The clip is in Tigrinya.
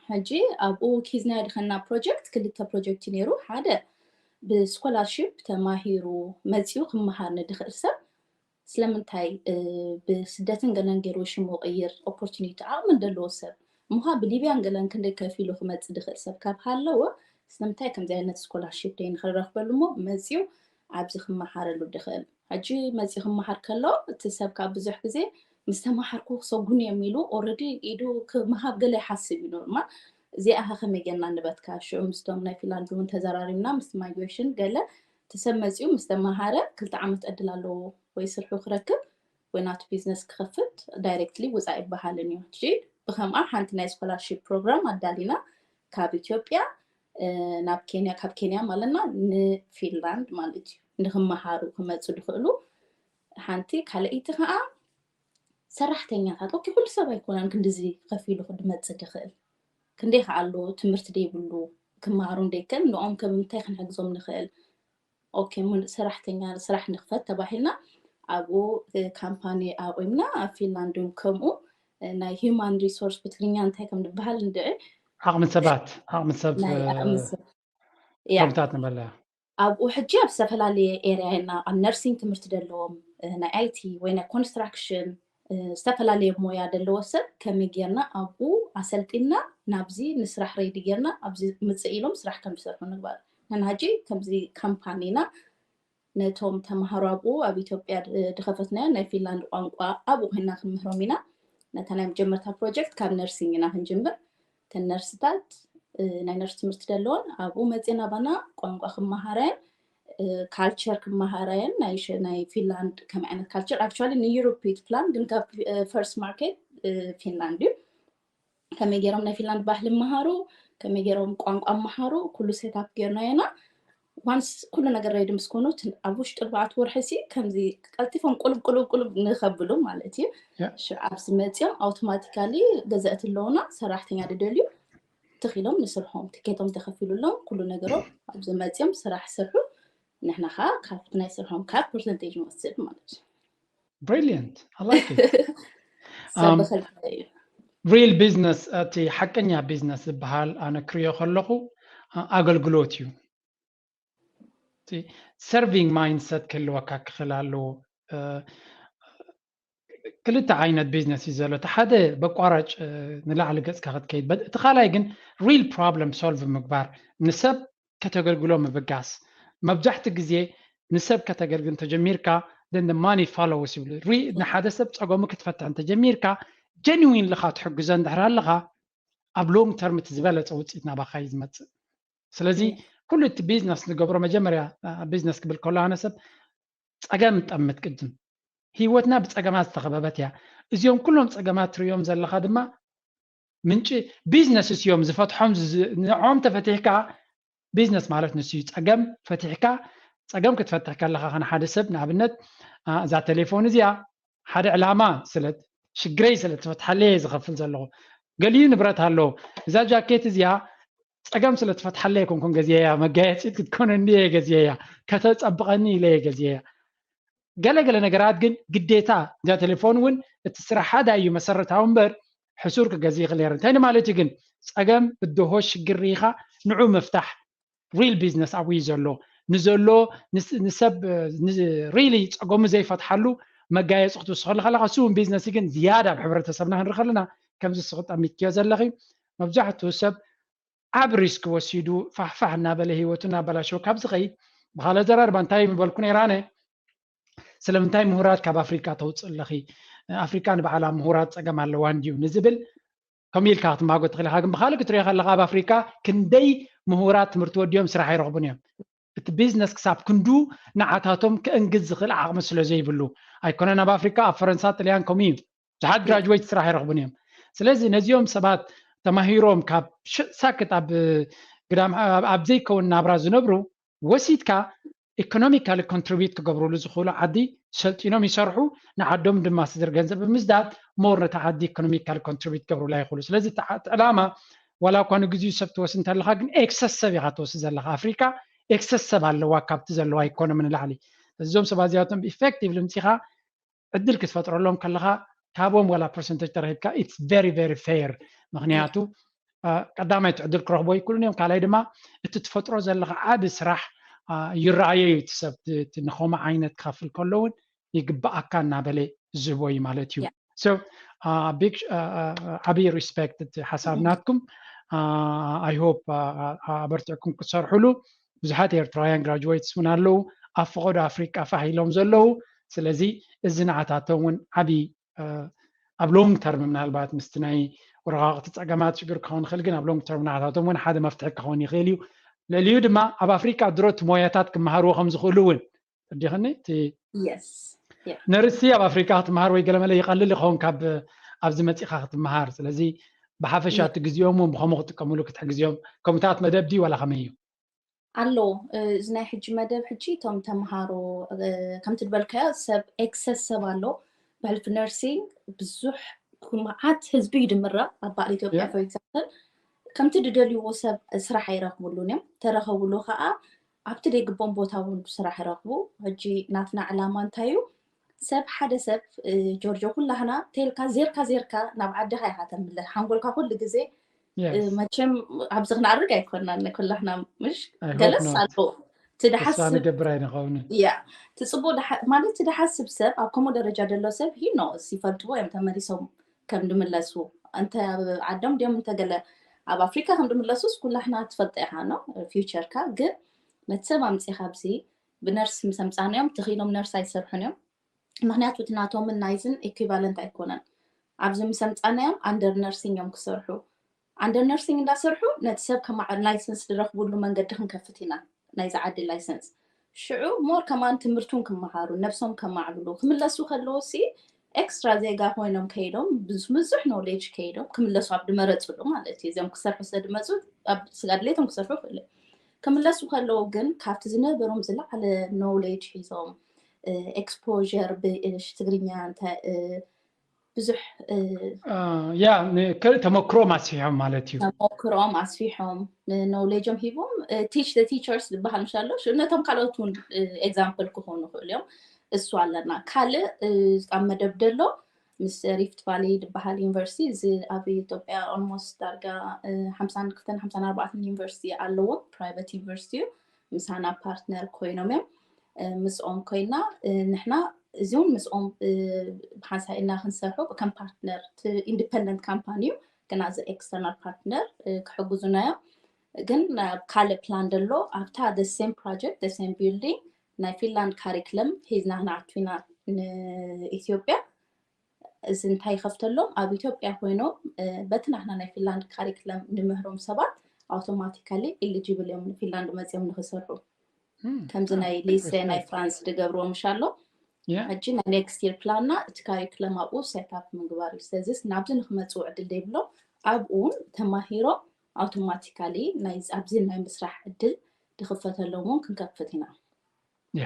ሕጂ ኣብኡ ኪዝና ድኸና ፕሮጀክት ክልተ ፕሮጀክት ነይሩ። ሓደ ብስኮላርሽፕ ተማሂሩ መፂኡ ክመሃር ንድኽእል ሰብ ስለምንታይ ብስደትን ገለን ገይሩ ሽሙ ቅይር ኦፖርቹኒቲ ዓቕሚ እንደለዎ ሰብ ምዃ ብሊብያን ገለን ክንደይ ከፊሉ ክመፅእ ድኽእል ሰብ ካብ ሃለዎ ስለምንታይ ከምዚ ዓይነት ስኮላርሽፕ ደይ ንክረኽበሉ እሞ መፂኡ ኣብዚ ክመሃረሉ ድኽእል። ሕጂ መፂኡ ክመሃር ከሎ እቲ ሰብ ካብ ብዙሕ ግዜ ምስ ተመሃርኩ ክሰጉን እዮም ኢሉ ኦረዲ ኢዱ ክመሃብ ገለ ይሓስብ እዩ ኖርማል። እዚኣ ከመይ ጌርና ንበትካ ሽዑ ምስቶም ናይ ፊንላንድ እውን ተዘራሪብና ምስ ማይግሬሽን ገለ እቲ ሰብ መፂኡ ምስ ተመሃረ ክልተ ዓመት ዕድል ኣለዎ ወይ ስርሑ ክረክብ ወይ ናቱ ቢዝነስ ክኸፍት ዳይሬክትሊ ውፃእ ይበሃልን እዩ። ሕጂ ብከምኣ ሓንቲ ናይ ስኮላርሽፕ ፕሮግራም ኣዳሊና ካብ ኢትዮጵያ ናብ ኬንያ ካብ ኬንያ ማለትና ንፊንላንድ ማለት እዩ ንክመሃሩ ክመፁ ዝኽእሉ ሓንቲ ካልኣይቲ ከዓ ሰራሕተኛታት ኦኬ ኩሉ ሰብ ኣይኮነን ክንድዚ ከፊሉ ክድመፅ ድኽእል ክንደይ ከዓ ኣሎ ትምህርቲ ደይብሉ ክመሃሩ እንደይከል ንኦም ከምምንታይ ክንሕግዞም ንኽእል ኦኬ ሰራሕተኛ ስራሕ ንክፈት ተባሂልና ኣብኡ ካምፓኒ ኣቑምና ኣብ ፊንላንድ እውን ከምኡ ናይ ሂማን ሪሶርስ ብትግርኛ እንታይ ከም ዝበሃል እንድዒ ዓቕሚ ሰባት ዓቕሚ ሰብ ናይ ዓቕሚ ሰብ ያ ከምታት ንበላ ኣብኡ ሕጂ ኣብ ዝተፈላለየ ኤርያ ኢና ኣብ ነርሲንግ ትምህርቲ ዘለዎም ናይ ኣይቲ ወይ ናይ ኮንስትራክሽን ዝተፈላለየ ሞያ ዘለዎ ሰብ ከመይ ጌርና ኣብኡ ኣሰልጢና ናብዚ ንስራሕ ሬዲ ጌርና ኣብዚ ምፅእ ኢሎም ስራሕ ከም ዝሰርሑ ንግባር ንሕና ሕጂ ከምዚ ካምፓኒና ነቶም ተምሃሮ ኣብኡ ኣብ ኢትዮጵያ ዝኸፈትናዮ ናይ ፊንላንድ ቋንቋ ኣብኡ ኮይና ክንምህሮም ኢና ነታ ናይ መጀመርታ ፕሮጀክት ካብ ነርሲንግ ኢና ክንጅምር እተን ነርስታት ናይ ነርስ ትምህርቲ ዘለዎን ኣብኡ መፅና ባና ቋንቋ ክመሃረን ካልቸር ክመሃረን ናይ ፊንላንድ ከም ዓይነት ካልቸር ኣክቹዋሊ ንዩሮፕ ፕላን ግን ካብ ፈርስት ማርኬት ፊንላንድ እዩ ከመይ ገይሮም ናይ ፊንላንድ ባህሊ መሃሩ ከመይ ገይሮም ቋንቋ መሃሩ ኩሉ ሴታፕ ገይርናዮና ዋንስ ኩሉ ነገር ሬዲ ምስ ኮኑ ኣብ ውሽጢ ኣርባዕተ ወርሒ ሲ ከምዚ ቀልጢፎም ቁልብ ቁልብ ቁልብ ንኸብሉ ማለት እዩ ኣብዚ መፅኦም ኣውቶማቲካሊ ገዛእቲ ኣለውና ሰራሕተኛ ድደልዩ ትኺሎም ንስርሖም ትኬቶም ተኸፊሉሎም ኩሉ ነገሮም ኣብዚ መፅኦም ስራሕ ስርሑ ንሕና ከዓ ካብቲ ናይ ስርሖም ካብ ፐርሰንቴጅ ንወስድ ማለት እዩ Brilliant. I like it. ሰብ ብክልተ እዩ ሪል ቢዝነስ እቲ ሓቀኛ ቢዝነስ ዝበሃል ኣነ ክሪኦ ከለኹ ኣገልግሎት እዩ። ሰርቪንግ ማይንድሰት ክህልወካ ክኽእል ኣለዎ። ክልተ ዓይነት ቢዝነስ እዩ ዘሎ። እቲ ሓደ በቋራጭ ንላዕሊ ገፅካ ክትከይድ፣ እቲ ካልኣይ ግን ሪል ፕሮብለም ሶልቭ ምግባር፣ ንሰብ ከተገልግሎ ምብጋስ። መብዛሕቲ ግዜ ንሰብ ከተገልግል እንተጀሚርካ then the money follows ይብሉ። ንሓደ ሰብ ፀገሙ ክትፈትሕ እንተጀሚርካ ጀንዊን ልኻ ትሕግዞ እንድሕር ኣለኻ ኣብ ሎንግ ተርም እቲ ዝበለፀ ውፅኢት ናባኻ እዩ ዝመፅእ። ስለዚ ኩሉ እቲ ቢዝነስ ንገብሮ መጀመርያ ቢዝነስ ክብል ከሎ ኣነ ሰብ ፀገም ጠምት ቅድም ህይወትና ብፀገማት ዝተኸበበት እያ። እዚኦም ኩሎም ፀገማት ትርእዮም ዘለኻ ድማ ምንጪ ቢዝነስ እዮም ዝፈትሖም። ንዖም ተፈቲሕካ ቢዝነስ ማለት ንሱ እዩ። ፀገም ፈቲሕካ ፀገም ክትፈትሕ ከለኻ ከነ ሓደ ሰብ ንኣብነት እዛ ቴሌፎን እዚኣ ሓደ ዕላማ ስለ ሽግረይ ስለ ትፈትሓለየ ዝኸፍል ዘለኹ ገሊኡ ንብረት ኣለዎ። እዛ ጃኬት እዚኣ ፀገም ስለ ትፈትሓለየ ኮንኩን ገዚየያ መጋየፂት ክትኮነኒ እየ ገዚየያ ከተፀብቐኒ ኢለ እየ ገዚየያ። ገለገለ ነገራት ግን ግዴታ እዛ ቴሌፎን እውን እቲ ስራሕ ሓደ እዩ መሰረታዊ እምበር ሕሱር ክገዝእ ይኽእል ነይረ። እንታይ ማለት እዩ ግን ፀገም ብድሆ ሽግር ርኢኻ ንዑ ምፍታሕ ሪል ቢዝነስ ኣብኡ እዩ ዘሎ። ንዘሎ ንሰብ ሪሊ ፀገሙ ዘይፈትሓሉ መጋየፂ ክትውስኸሉ ከለካ እሱ እውን ቢዝነስ ግን ዝያዳ ኣብ ሕብረተሰብና ክንርኢ ከለና ከምዚ ስኽጠሚትክዮ ዘለኺ መብዛሕትኡ ሰብ ኣብ ሪስክ ወሲዱ ፋሕፋሕ እናበለ ህይወቱ እናበላሸወ ካብ ዝኸይድ ብካልእ ኣዘራርባ እንታይ ምበልኩ ነይራነ ስለምንታይ ምሁራት ካብ ኣፍሪካ ተውፅእ ኣለኺ ኣፍሪካ ንባዕላ ምሁራት ፀገም ኣለዋ እንድዩ ንዝብል ከምኡ ኢልካ ክትማጎ ትኽእል ኢኻ ግን ብካልእ ክትሪኦ ከለካ ኣብ ኣፍሪካ ክንደይ ምሁራት ትምህርቲ ወዲኦም ስራሕ ኣይረኽቡን እዮም እቲ ቢዝነስ ክሳብ ክንዱ ንዓታቶም ክእንግድ ዝኽእል ዓቕሚ ስለ ዘይብሉ ኣይኮነን ኣብ ኣፍሪካ ኣብ ፈረንሳ ጥልያን ከምኡ እዩ ብዙሓት ግራጅዌት ስራሕ ኣይረኽቡን እዮም ስለዚ ነዚኦም ሰባት ተማሂሮም ካብ ሳክት ኣብ ግዳም ኣብ ዘይከውን ናብራ ዝነብሩ ወሲድካ ኢኮኖሚካሊ ኮንትሪቢዩት ክገብሩሉ ዝኽእሉ ዓዲ ሰልጢኖም ይሰርሑ ንዓዶም ድማ ስድር ገንዘብ ብምዝዳድ ሞር ነቲ ዓዲ ኢኮኖሚካሊ ኮንትሪቢዩት ክገብሩላ ይኽእሉ ስለዚ ዕላማ ዋላ እኳ ንግዚኡ ሰብ ትወስድ እንተለካ ግን ኤክሰስ ሰብ ኢካ ትወስድ ዘለካ ኣፍሪካ ኤክሰስ ሰብ ኣለዋ ካብቲ ዘለዋ ኢኮኖሚ ንላዕሊ እዞም ሰባት እዚኣቶም ኢፌክቲቭሊ ምፂኻ ዕድል ክትፈጥረሎም ከለካ ካብኦም ዋላ ፐርሰንተጅ ተረኪብካ it's very very fair ምክንያቱ ቀዳማይ እቲ ዕድል ክረኽቦ ይክእሉን እዮም። ካልኣይ ድማ እቲ ትፈጥሮ ዘለካ ዓቢ ስራሕ ይረኣዮ እዩ። እቲ ሰብ ንኸምኡ ዓይነት ክኸፍል ከሎ እውን ይግባኣካ እናበለ ዝህቦ እዩ ማለት እዩ። So big ዓብዪ respect እቲ ሓሳብ ናትኩም። I hope ኣበርቲዕኩም ክትሰርሕሉ። ብዙሓት ኤርትራውያን graduates እውን ኣለዉ ኣብ ፈቐዶ ኣፍሪቃ ፋሕ ኢሎም ዘለዉ። ስለዚ እዚ ንዓታቶም እውን ዓብዪ ኣብ long term ምናልባት ምስቲ ናይ ወረቃቅቲ ጸገማት ሽግር ክኸውን ይኽእል፣ ግን ኣብ long term ንዓታቶም እውን ሓደ መፍትሒ ክኸውን ይኽእል እዩ። ልዕሊኡ ድማ ኣብ ኣፍሪቃ ድሮ እቲ ሞያታት ክመሃርዎ ከም ዝኽእሉ እውን ተረዲእክኒ። እቲ ነርሲ ኣብ ኣፍሪቃ ክትመሃር ወይ ገለመለ ይቐልል ይኸውን ካብ ኣብዚ መጺኻ ክትመሃር። ስለዚ ብሓፈሻ እቲ ግዜኦም እውን ብኸምኡ ክጥቀምሉ ክትሕግዝዮም። ከምኡታት መደብ ድዩ ዋላ ከመይ እዩ? ኣሎ። እዚ ናይ ሕጂ መደብ ሕጂ እቶም ተምሃሮ ከምቲ ዝበልካዮ ሰብ excess ሰብ ኣሎ። ብሕልፊ nursing ብዙሕ መዓት ህዝቢ እዩ ድምረቕ ኣብ በዓል ኢትዮጵያ። For example ከምቲ ድደልይዎ ሰብ ስራሕ ኣይረኽብሉን እዮም። ተረኸብሉ ከዓ ኣብቲ ደይግቦም ቦታ እውን ስራሕ ይረኽቡ። ሕጂ ናትና ዕላማ እንታይ እዩ? ሰብ ሓደ ሰብ ጆርጆ ኩላህና ተልካ ዜርካ ዜርካ ናብ ዓድኻ ኢኻ ተምለስ። ሓንጎልካ ኩሉ ግዜ መቸም ኣብዚ ክንዓርግ ኣይኮናን ኩላህና ምሽ ገለስ ኣሎ ትድሓስብ ንገብር ኣይንኸውንን። ያ ትፅቡቅ ማለት ትድሓስብ ሰብ ኣብ ከምኡ ደረጃ ደሎ ሰብ ሂኖ ይፈልጥዎ እዮም ተመሊሶም ከም ድምለሱ እንተ ዓዶም ድዮም እንተገለ ኣብ ኣፍሪካ ከም ድምለሱስ ኩላህና ትፈልጠ ኢኻ ነው future ካ ግን ነቲ ሰብ ኣምፂኻ ኣብዚ ብነርስ ምስ ኣምፃናዮም ተኺሎም ነርስ ኣይሰርሑን እዮም። ምክንያቱ እቲ ናቶምን ናይዝን equivalent ኣይኮነን። ኣብዚ ምስ ኣምፃናዮም under nursing እዮም ክሰርሑ። Under nursing እንዳሰርሑ ነቲ ሰብ ከማዕ license ዝረኽብሉ መንገዲ ክንከፍት ኢና ናይዚ ዓዲ license። ሽዑ more ከማን ትምህርቱን ክመሃሩ ነብሶም ከማዕብሉ ክምለሱ ከለዎ ሲ extra ዜጋ ኮይኖም ከይዶም ብዙሕ knowledge ከይዶም ክምለሱ ኣብ ድመረፅሉ ማለት እዩ። እዚኦም ክሰርሑ ስለ ድመፁ ኣብ ስጋ ድሌቶም ክሰርሑ ክእሉ ክምለሱ ከለዉ ግን ካብቲ ዝነበሮም ዝለዓለ knowledge ሒዞም exposure ብእሽ ትግርኛ እንታይ ብዙሕ ያ ተመክሮም ኣስፊሖም ማለት እዩ። ተመክሮም ኣስፊሖም knowledge ኦም ሂቦም teach the teachers ዝበሃል ምሽ ኣሎ። ነቶም ካልኦት እውን example ክኾኑ ይኽእሉ እዮም። እሱ ኣለና። ካልእ ኣብ መደብ ደሎ ምስ Rift Valley ዝበሃል ዩኒቨርሲቲ እዚ ኣብ ኢትዮጵያ almost ዳርጋ ሓምሳን ክልተን ሓምሳን ኣርባዕተን ዩኒቨርሲቲ ኣለዎም። Private ዩኒቨርሲቲ እዩ። ምሳና partner ኮይኖም እዮም። ምስኦም ኮይና ንሕና እዚ እውን ምስኦም ብሓንሳእ ኢና ክንሰርሑ ከም partner independent company እዩ። ግን as external partner ክሕግዙና እዮም። ግን ካልእ plan ደሎ ኣብታ the same project the same building ናይ ፊንላንድ ካሪክለም ሒዝና ክንኣቱ ኢና ንኢትዮጵያ። እዚ እንታይ ይኸፍተሎም ኣብ ኢትዮጵያ ኮይኖም በቲ ናትና ናይ ፊንላንድ ካሪክለም ንምህሮም ሰባት automatically eligible እዮም ንፊንላንድ መፅኦም ንክሰርሑ። ከምዚ ናይ ሊሴ ናይ ፍራንስ ዝገብርዎ ምሽ ኣሎ። ሕጂ ናይ next year plan ና እቲ ካሪክለም ኣብኡ set up ምግባር እዩ። ስለዚ ናብዚ ንክመፅኡ ዕድል ዘይብሎም ኣብኡ እውን ተማሂሮም automatically ኣብዚ ናይ ምስራሕ ዕድል ድክፈተሎም እውን ክንከፍት ኢና።